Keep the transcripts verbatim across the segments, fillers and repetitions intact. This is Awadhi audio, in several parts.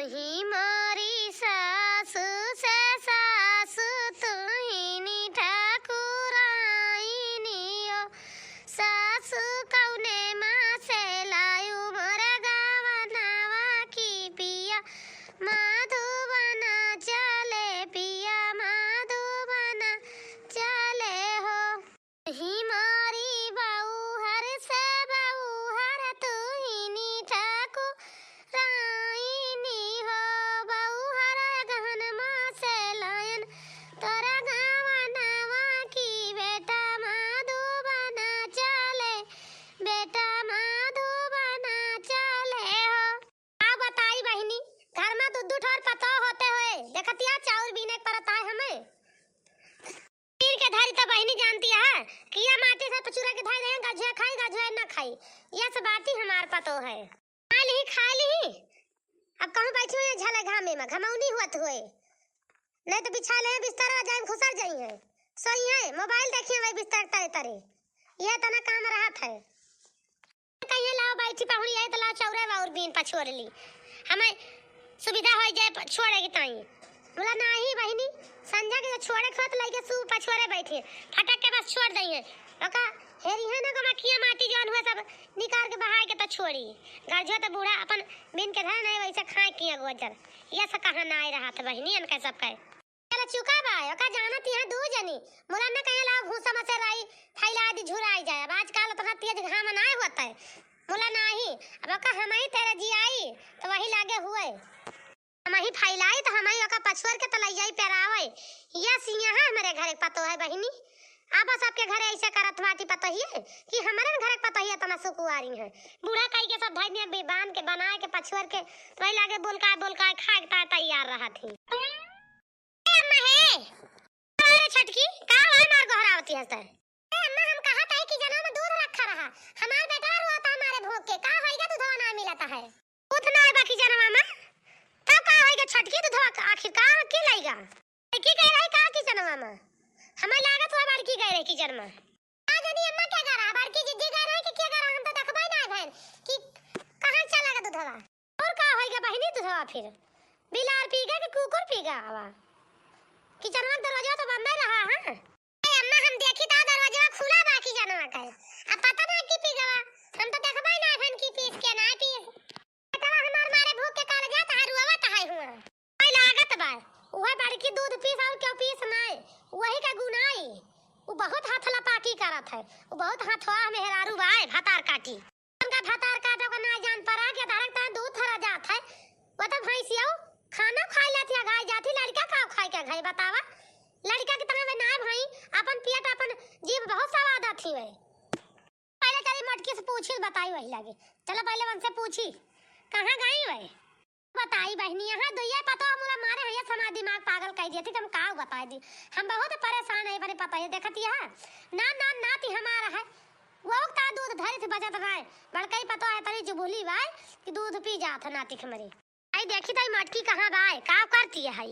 ही मोरी सासु से सासु तुहिनी ठाकुराइनी हो। सासु कौने माँ से लायु मोर गवनवा की पिया मधुबन चले, पिया मधुबन चले हो। ही मोरी बउहर से बउहर तुहिनी ठाकुराइनी हो। बउहर गहन माँ से लायन तोरा गवनवा की बेटा मधुबन चले, बेटा मधुबन चले हो। का बताई बहिनी, घर मा दू दू ठोर पतोह होते हुए देखतिया चाउर बीने के परत आए हमें। पीर के धारी तो बहिनी जानती है कि यह माटी से पचुरा के धाई रहे, गझुआ खाई, गझुआ न खाई। यह सब बात ही हमार पतोह है। खा ली, खा ली। अब कहूँ बैठी हुई है झले घामे मा, घमौनी हुअत हुए। नहीं तो बिछा ले बिस्तर आ जाए, घुसर जाई है। सोई है, मोबाइल देखिए वही बिस्तर तरे तरे। यह तना काम रहत है। कहिए लाओ बैठी पहुड़ी आई तो लाओ चौरे वाउर बीन पछोर ली, हमें सुविधा हो जाए प-, छोड़े के ताई। बोला नाही बहिनी, संझा के जो छोड़े के होत लइके सू पछोरे बैठे, फटक के बस छोड़ दइए। ओका हेरी है ना गमा किया माटी जौन हुए सब निकाल के बहाए के तो छोड़ी। गरझो तो बूढ़ा अपन बीन के धरे नहीं वैसे खाए किया गोजर। ये सब कहा ना आए रहा था बहिनी इनका सबका। चला चुका बा, ओका जानत यहाँ दू जनी। मुला न कहे लाओ भूसा में से राई फैला दी झुराई जाए। अब आजकल उतना तेज घाम नाय होता है। मुला नाही, अब ओका हम ही तेरे जियाई तो वही लागे हुए। हम ही फैलाई तो हम ही ओका पछुअर के तो लई जाई पेरावे। ये सिंह है हमारे घर एक पतो है बहिनी। अब सबके घरे ऐसे करत बाटी पतोहिए कि हमारे घर एक पतोहिए तना सुकुआरी है। बूढ़ा कई के सब धनिया बे-, बांध के बनाए के पछुअर के तो वही लागे बोलकाए बोलकाए खाए के तैयार रहत ही। ए अम्मा हे, अरे छटकी, का होय मार गोहरावती हस तै? ए अम्मा, हम कहत हई कि जनवा में दूध रखा रहा, हमार बेटा रोता हमारे भूख के, का होइगा दूधवा ना मिलता है? दूध ना आइबा कि जनवा में? तब का होइगा छटकी दूधवा का, आखिर का के लइगा? लड़की कह रही का कि जनवा में? हमें लागत हुआ बड़की गए रही कि जनमा। का जानी अम्मा क्या करा, बड़की जिज्जी गए रही कि क्या करा, हम तो देखबे ना भैन कि कहाँ चला गया दूधवा। और का होइगा बहिनी दूधवा फिर? बिलार पी गया कि कुकुर पी गया हवा? किचनवा के दरवाजा तो बंद रहा, हाँ? ए अम्मा, हम देखी तो दरवाजा खुला बा किचनवा के। अब पता ना कि पी गवा। हम तो देखबे ना हन कि पीस के ना पीस। बेटवा हमार मारे भूख के काल जात है, रुआवत है हुआ। ओए लागत बा। उहे बड़की दूध पीस और क्यों पीस नाय? वही का गुनाई। उ बहुत हथला पाकी करत है। उ बहुत हथवा मेहरारू बा, भतार काटी। उनका भतार काटो का ना जान पड़ा कि अधारे के तहां दूध थरा जात है। वो तो भैंसिया खाना खाई लेती है, गाय जाती, लड़का का खाए के खाई बतावा? लड़का की तरह वे ना भाई, अपन पेट, अपन जीभ बहुत सवाद आती है। पहले चली मटकी से पूछी, बताई वही लागे। चलो पहले उनसे पूछी, कहाँ गई वही? बताई बहिनी, यहाँ दुइया पतो हमरा मारे हैं, ये हमार दिमाग पागल कर दिया थी, हम का बताई दी। हम बहुत परेशान है, बने पता है, देखत यह ना, ना, नाती हमारा है, वो ता दूध धरी थी बचत रहे, बड़कई पतो है तरी जुबुली बाय कि दूध पी जात है नाती के मरी। आई देखी ताई मटकी कहाँ बाय, का करती है?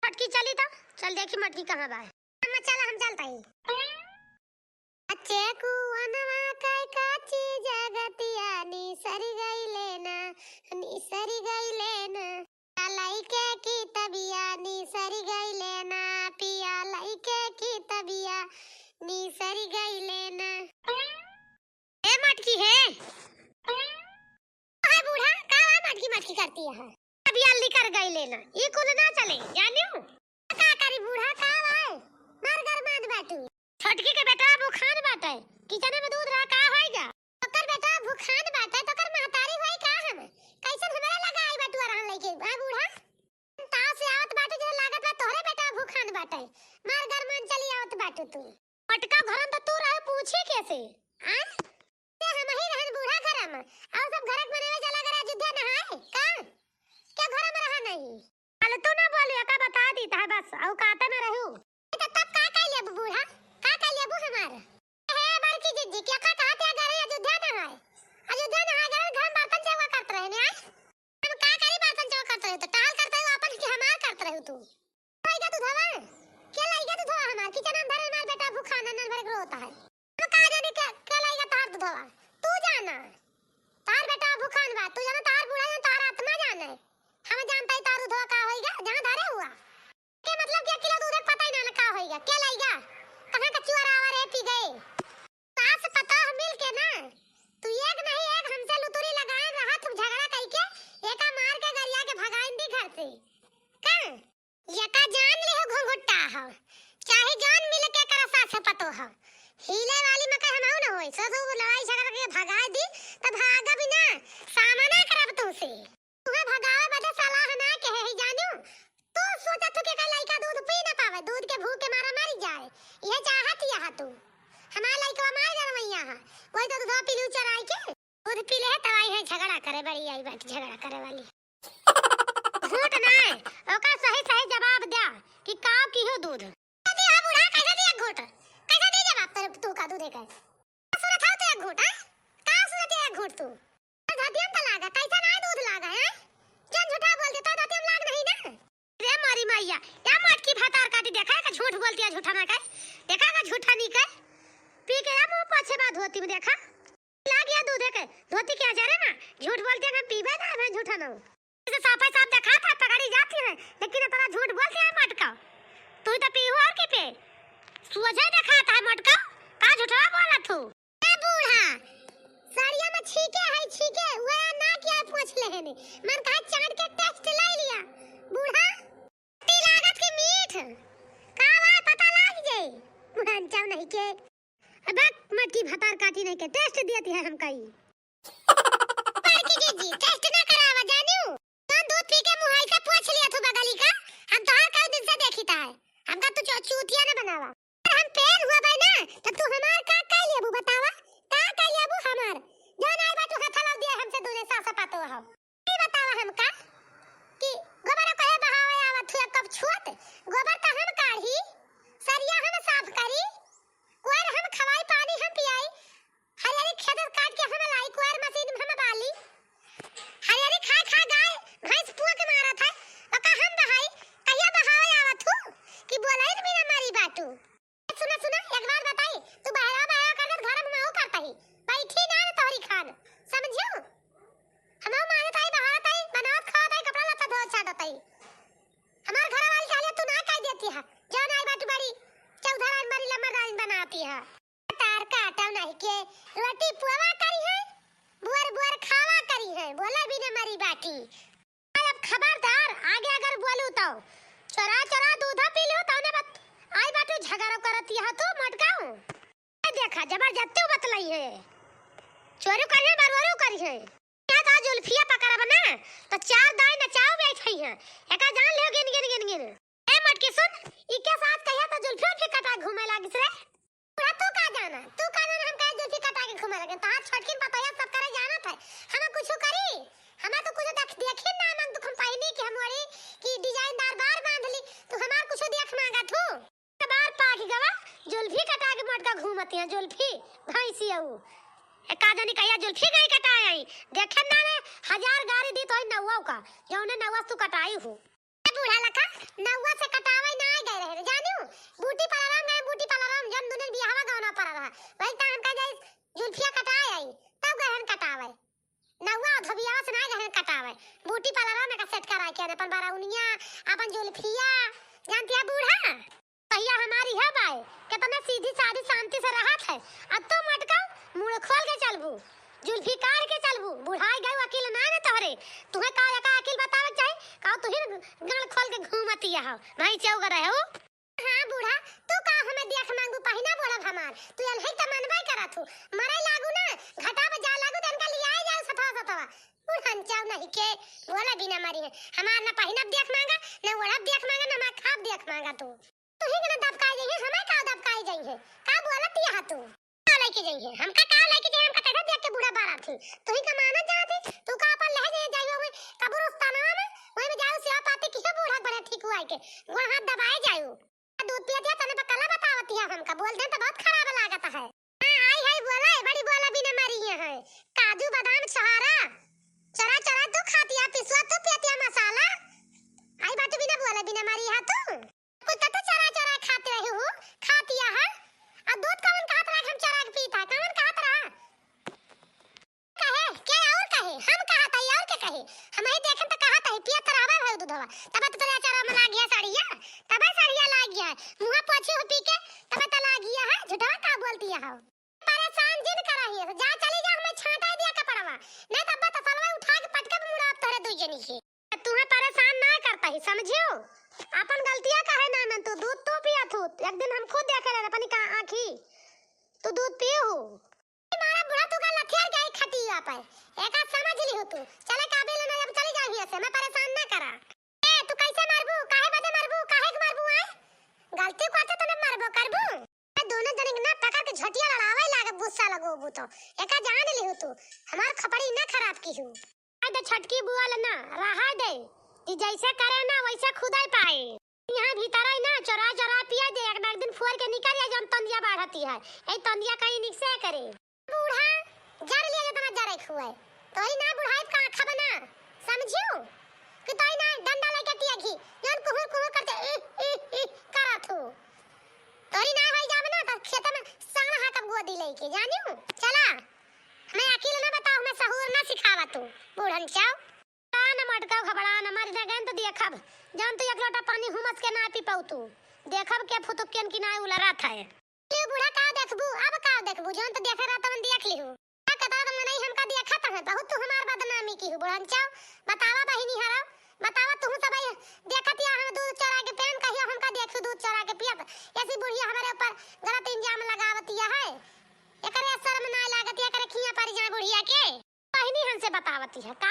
मटकी चली तो, चल देखी मटकी कहाँ बाय। अम्मा चला हम चलता ही। अच्छे कुअनवा कै काची जगतिया निसरि गइले ना, निसरि गइले ना। पिया लइके कितबिया निसरि गइले ना, पिया लइके कितबिया निसरि गइले ना। ए मटकी हे। हाय बूढ़ा, का बा मटकी मटकी करती है? अभी अल्ली कर गइले ना, ई कुल ना चले, जानियो? का करी बूढ़ा, का बा? मार गरमान बाटू। छोटकी के बेटा भूखान बाटे, किचन में दूध रहा, का होइगा? ओकर बेटा भूखान बाटे, तो ओकर महतारी होई का हम? कैसन हमरा लगा आई बटुआ रहन लइके, आ बूढ़ा? ताव से आवत बाटे, जैसे लागत बा तोहरे बेटा भूखान बाटे। मार गरमान चली आवत बाटू तू। पटका घरम तो तू रहे, पूछे कैसे? आ? ते हम ही रहन बूढ़ा घरम, और सब घरक मनवे चला गए अयोध्या नहाए, का? क्या घरम रहा नहीं? फालतू ना बोलियो, का बता दी ता बस, औकाते में रहू। तो तब का कर लेबू बूढ़ा? का कर लेबू हमार? हे बड़की जिज्जी, क्या का कहत है घरे अयोध्या नहाए? अयोध्या नहाए गए घर में बर्तन चौका करत रहे ने, आय? हम का करी बर्तन चौका करत रहे, तो टहल करत रहे अपन कि हमार करत रहे तू? लइगा दूधवा? के लइगा दूधवा हमार? किचन में धरे हमार बेटा भूखा नन्नन भर के रोता है। हम का जाने के, के लइगा तोहार दूधवा? तू जाना। तोहार बेटा भूखान बा, तू जाना, तोहार बूढ़ा जाना, तोहार आत्मा जाने। हम जान से। का? यका जान लिहो घुंघुट्टा हो, चाहे जान मिले के करा सास पतो हो। हिले वाली मकई हम न होई, सो सो लड़ाई झगड़ा के भगाए दी, तब भागा भी ना, सामना करब तुमसे। तुहे भगावे बदे सलाह ना कहे ही जानू। तू सोचत हो कि का लइका दूध पी ना पावे, दूध के भूख के मारा मरी जाए, यह चाहत यह तू। हमार लइकवा मार जनवैया है, वही तो दूध पी लू चराई के। दूध पी ले तब आई है झगड़ा करे, बड़ी आई बात झगड़ा करे वाली। घूट ना है, ओका सही सही जवाब द्या कि का किहो दूध। दिया बूढ़ा, कैसे दिया घूट? कैसे दे जवाब तेरे तू का दूध है का? सुनत हो तो एक घूट, हाँ? का सुनत है एक घूट तू? धोतियम त लागा, कैसा ना दूध लागा, हैं? जन झूठा बोल देता, धोतियम लाग नहीं ना। रे मोरी मैया, या मटकी भतार काटी देखा है का झूठ बोलती है, झूठा ना कहे। देखा का झूठा नहीं कहे। पी के या मुंह पोछे बाद धोती में देखा। लाग या दूध है के, धोती के अचारे में झूठ बोलती है, हम पीबे ना, हमें झूठा ना हो। इसे साफे साफ देखा था, पकड़ी जाती है, लेकिन इतना झूठ बोलती है मटका। तू तो पीहू और के पे? सुअझे देखा था मटका, का झूठा बोला तू? ए बूढ़ा, सड़िया में छीके है, छीके, वह ना किया पोंछ लेहने। मन कहा चाट के टेस्ट ले लिया। बूढ़ा, ती लागत के मीठ। का बा पता लाग जाई। मुहन चाव नहीं के। अब मटकी भतार काटी नहीं के टेस्ट दियती है हमका ई। बड़की जीजी, टेस्ट ना करावा जानियो। कौन दूध पी के मुहाई से पोंछ लिया तू बगली का? हम तोहार कई दिन से देखी ता है। हमका तू चो-, चूतिया ना बनावा। अगर हम फेल हुआ भाई ना, तो तू हमार का कह लेबू बतावा? का कह लेबू हमार? जौन आई बा तू हाथ लाग दिया हमसे दूरे सास पातो हो। ई बतावा हमका कि गोबर कहे बहावे आवत हुआ कब छुअत? गोबर त हम काढ़ी, सरिया हम साफ करी, कोयर हम खवाई, पानी हम पियाई, हरियरी खेत काट के हम लाई, कोयर मशीन में हम बाली। हरियरी खा खा गाय भैंस पुआ के मारत है, ओका हम बहाई, कहिया बहावे आवत हूँ कि बोलाई न बिना मारी बाटू। सुना सुना, एक बात बताई, तू बहरा बहरा कर दे, घर में माऊ करता ही, बैठी ना न तोहरी खान, समझियो? हम मानत आई, बहारत आई, बनावत खावत आई, कपड़ा लत्ता धोत छाटत आई। हमार घर वाली कहले तू ना कह देती है, जौन आई बाटू बड़ी चौधराइन बड़ी लम्बरदारिन बनाती है। तार काटव नहीं के रोटी पुआवा करी है, बुअर बुअर खावा करी है, बोला बिना मरी बाटी। अब खबरदार आगे अगर बोलू तो चोरा चोरा दूधा पी लो तो ने बत आई बाटू झगड़ा करत यह तू मटकाऊ। ए देखा जबरदस्ती बतलाई है, चोरू करी है, बरवरू करी है। या तो जुल्फिया पकड़ब ना, तो चार दाई नचाओ बैठ है, एका जान ले गिन गिन गिन गिन। ए मटकी सुन, ई के साथ कहिया तो जुल्फिया के कटा घूमे लागिस रे। बुढ़ा, तू का जाना, तू का जाना हम काहे जुल्फी कटा के घूमे लगे? तहार छोटकिन पतोहिया सब करे जानत है, हम कुछ करी? हमें तो कुछ देख, देखी ना मन दुख हम पाइनी कि हम ओरी की डिजाइनदार बार बांध ली, तू हमार कुछ देख मांगा तू। बार पाक गवा, जुल्फी कटा के मटका घूमती हैं, जुल्फी, भैंसी अऊ। ए, का जानी कहिया जुल्फी गई कटाए आई, देखे ना रे, हजार गारी दी तो नौवा का, जौने नौवा तू कटाई हो। ए बूढ़ा लखा, नौवा से कटावे ना गए रहे, जानियो? ब्यूटी पार्लर में गए, ब्यूटी पार्लर में जन दुनिया बियाहवा गौना पड़ा रहा। वही टाइम का जाई जुल्फिया कटाए आई, तब गए हन कटावे। नौवा धोबियावा से ना गए हन कटावे। ब्यूटी पार्लर में का सेट करा के अपन बरौनिया, अपन जुल्फिया, जानती है बूढ़ा? भैया हमारी है बाय, कितना सीधी सादी शांति से रहत है। अब तो मटका मुड़ खोल के चलबू। जुल्फी काढ़ के चलबू, बुढ़ाई गए अकिल ना न तोहरे। तुहे का एका अकिल बतावे के चाही, का तुही गाल खोल के घूमती हो, भाई चौग रहे हो। हाँ बूढ़ा, तू का हमें देख मांगू पहिना बोलब हमार, तू अलहै त मनबे करत हूँ। मरे लागू ना, घटा पे जा लागू त इनका लियाए जाओ सथवा सथवा। बूढ़न चाव नहीं के, बोला बिना मरी है। हमार ना पहिनब देख मांगा, ना ओढ़ब देख मांगा, ना हमार खाब देख मांगा तू। तुही के ना दबकाई जाइए, हमें का दबकाई जाइए? का बोलत यह तू? का लेके जाइए? हमका का लेके जाइए? हमका कैसे देख के बूढ़ा बारा थी? तुही का मानत जात है? तू का अपन लह जाइए, जाइए वही कब्रिस्तानवा में, वही में जाओ सेवा पाती किसे बूढ़ा बने ठीक हुआ के, गोड़ हाथ दबाए जाओ। दूध पिया दिया तने बकला बतावत है हमका, बोल दे तो बहुत खराब लागत है। हाँ, आई है बोला, ए बड़ी बोला बिना मारी है। काजू बादाम छोहारा, चोरा चोरा तू खातिया, पिसुआ तू पियतिया मसाला। आई बाटू बिना बोला बिना मारी है तू। कुत्ता तो चरा चरा खात रहे हो, खातिया है। आ दूध कौन कहत रहा कि हम चरा के पीता, कौन कहत रहा? कहे, के और कहे? हम कहत हई और के कहे? हम ही देखन त कहत हई, पियत रहबे भाई दूधवा। तब तो तोरे अचारा में लाग गया साड़िया, तबे साड़िया लाग गया। मुँह पोछी हो पी के, तबे तो लाग गया है। झूठवा का बोलती है? परेशान जिन करा ही, जा चली जा, हमें छांटा दिया कपड़वा। नहीं तब तो सलवा उठा के पटके मुड़ा अब तोरे दू जनी के। तुम्हें परेशान ना नहीं समझियो, अपन गलतिया काहे ना मन तू दूध तू पिया थू, एक दिन हम खुद देखे रहे अपनी का आँखी तू दूध पियो हो। मारा बूढ़ा तू का लथियार गई खटिया पे, एका समझ ली हो तू। चले काबिल ना, अब चली जाओ हियां से, मैं परेशान ना करा। ए तू कैसे मरबू, काहे बदे मरबू, काहे के मरबू आए? गलती करते तो ना मरबो करबू। ए दोनों जने के ना पकड़ के झटिया लड़ावे लागे, गुस्सा लगोबू तो एका जान ली हो तू, हमार खपड़ी ना खराब की हूँ। रहा दे छोटकी बुआ ल ना, रहा दे। ई जैसे करे ना वैसे खुदाई पाए। यहाँ भीतर आई ना चोरा चोरा पिया दे, एक ना एक दिन फुअर के निकल जाए जौन तंदिया बाढ़ती है। ए तंदिया कहीं निकसे करे। बूढ़ा जर लिया जितना जरे खुए। तोरी ना बुढ़ाई का आँखा बना। समझियो? कि तोरी ना डंडा लेके पिया घी। जौन कुहुर कुहुर करते इ, इ, इ, करत हो। तोरी ना होई जावे ना, त खेते में सांड हाकब गोदी लेके, जानियो? चला, हमें अकील ना बताओ, हमें सहूर ना सिखावा तू, बूढ़न चाव। ना मटकाओ, घबरा ना, मारी ना गन तो देखब, जौन तू एक लोटा पानी हुमस के ना पी पाऊ तू, देखब के फुतुकियन की ना उलरत है। लियो बूढ़ा, का देखबू, अब का देखबू, जौन तो देखे रहा तवन देख लिहू। का कतरा तो मनई हमका देखत है, बहुत तू हमार बदनामी की हूँ, बूढ़न चाव, बतावा बहिनी हरव, बतावा तुहू सब आई देखत या हम दूध चोरा के पेन कहियो हमका देखू दूध चोरा के पियत। ऐसी बुढ़िया हमारे ऊपर गलत इल्जाम लगावत या है। एकरे शर्म ना लागत या, एकरे खिया पड़ जाए बुढ़िया के। बहिनी हमसे बतावत या, का